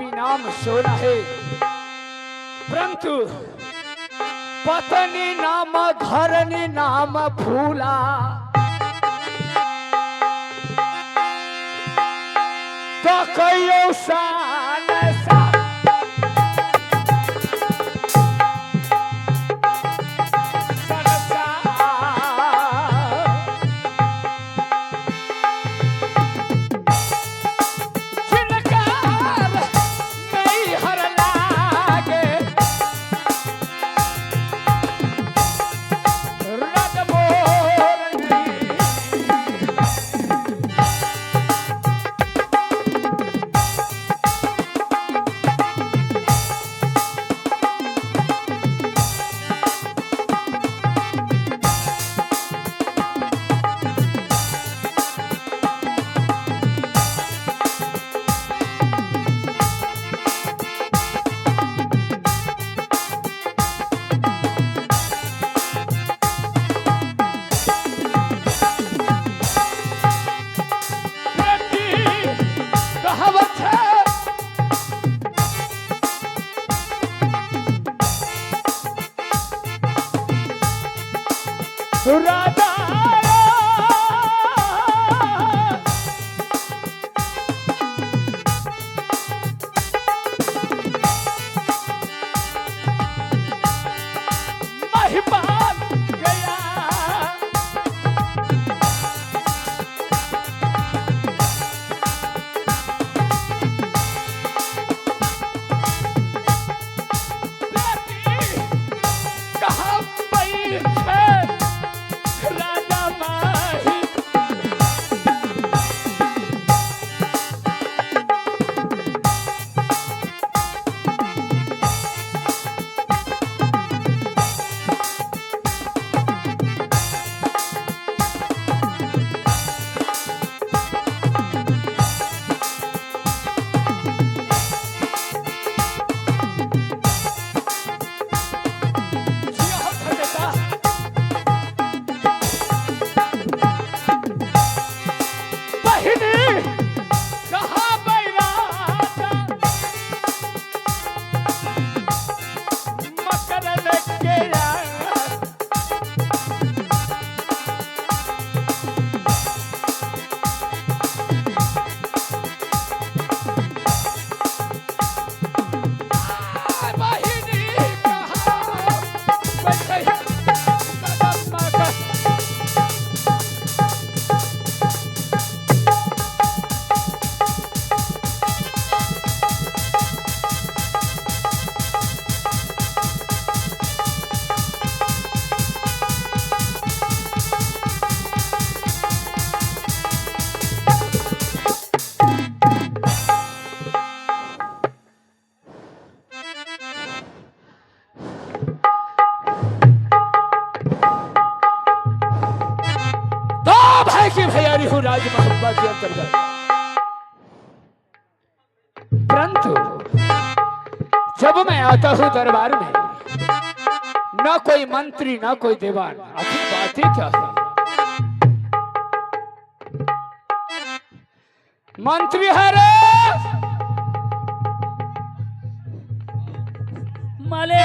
पति नाम सोना है, परंतु पत्नी नाम घरनी नाम फूला। तो कहियो सान सा जिनकार नैहर लागे, रजमोरनी। बेटी कहावत है, राजा महिपाल गया। बेटी कहाँ बैठे राजा माही। जिया हो बेटा। बहिनी कहाँ बैराजा मकरन के यार। बहिनी कहाँ बैठे दादा मकर। तो भाई की भैयारी हूं राज मोहब्बत के अंतर्गत, परंतु जब मैं आता हूं दरबार में, ना कोई मंत्री ना कोई दीवान, आखिर बातें क्या है? मंत्री है रे माले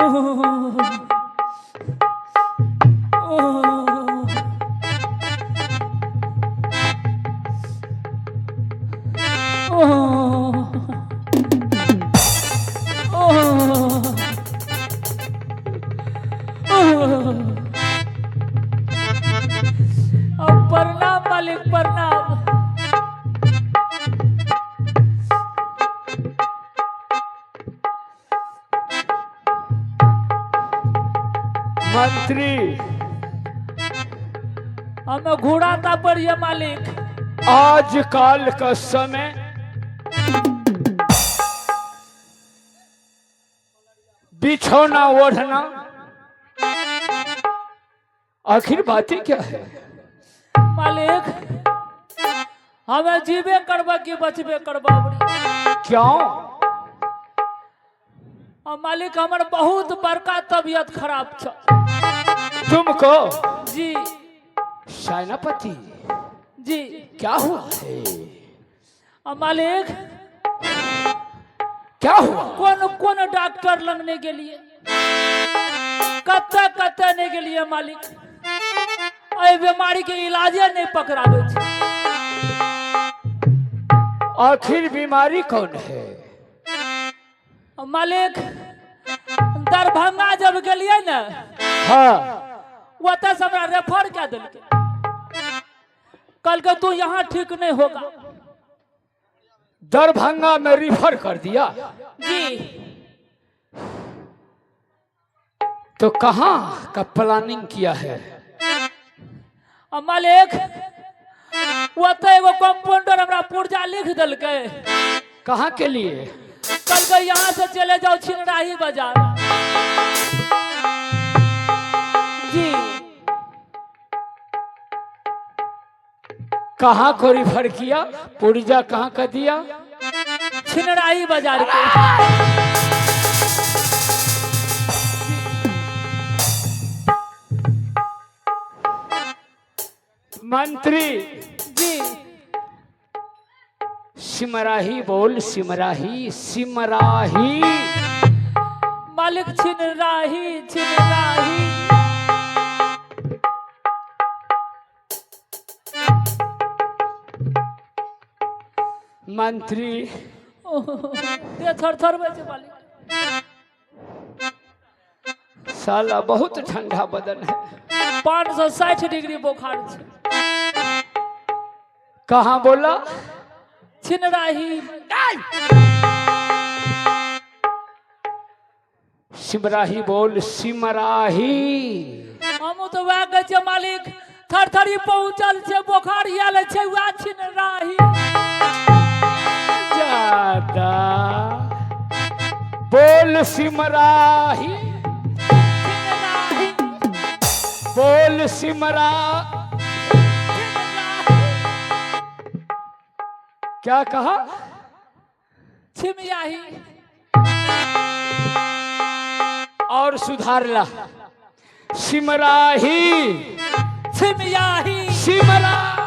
ओह, ओह, ओह, ओह, ओह। अब प्रणाम मालिक, प्रणाम। मंत्री हमें घोड़ा था बढ़िया मालिक। आजकल का समय बिछौना ओढ़ना, आखिर बातें क्या है? मालिक हमें जीवे करबा कि बचबे करबा। क्यों? और मालिक हमर बहुत बड़का तबियत खराब छ। तुमको? जी। सेनापति जी। क्या हुआ है? मालिक, क्या हुआ? कोन कोन डॉक्टर लग नहीं गेलिए, कत्ते कत्ते नहीं गेलिए मालिक, एहि बीमारी के इलाजे नहीं पकड़ाबै छै। आखिर बीमारी कौन है? मालिक, दरभंगा जब गेलिए ने, हाँ, ओतऽ से हमरा रेफर कए देलकै, कहलकै तू यहाँ ठीक नहीं होगा। दरभंगा में रिफर कर दिया? जी। तो कहाँ का प्लानिंग किया है? आ मालिक, ओतऽ एगो कंपाउंडर हमरा पुर्जा लिख देलकै। कहाँ के लिए? कहलकै यहाँ से चले जाओ छिनराही बाजार। जी। कहाँ को रिफर किया? पुर्जा कहाँ का दिया? छिनराही बाजार के। मंत्री। जी। सिमराही बोल, सिमराही, सिमराही। मालिक, छिनराही, छिनराही। मंत्री। देह थर थर छै मालिक। साला बहुत ठंडा बदन है। 560 डिग्री बोखार छै। कहाँ बोला? छिनराही। सिमराही बोल, सिमराही। हमहूँ तऽ वएह कहै छियै मालिक, थरथरी पहुँचल छै, बोखार आयल छै, वएह छिनराही। ज्यादा बोल, सिमराही। छिनराही। बोल सिमरा। छिनराही। क्या कहा? छिमियाही। और सुधार ला, सिमराही। छिमियाही। सिमरा।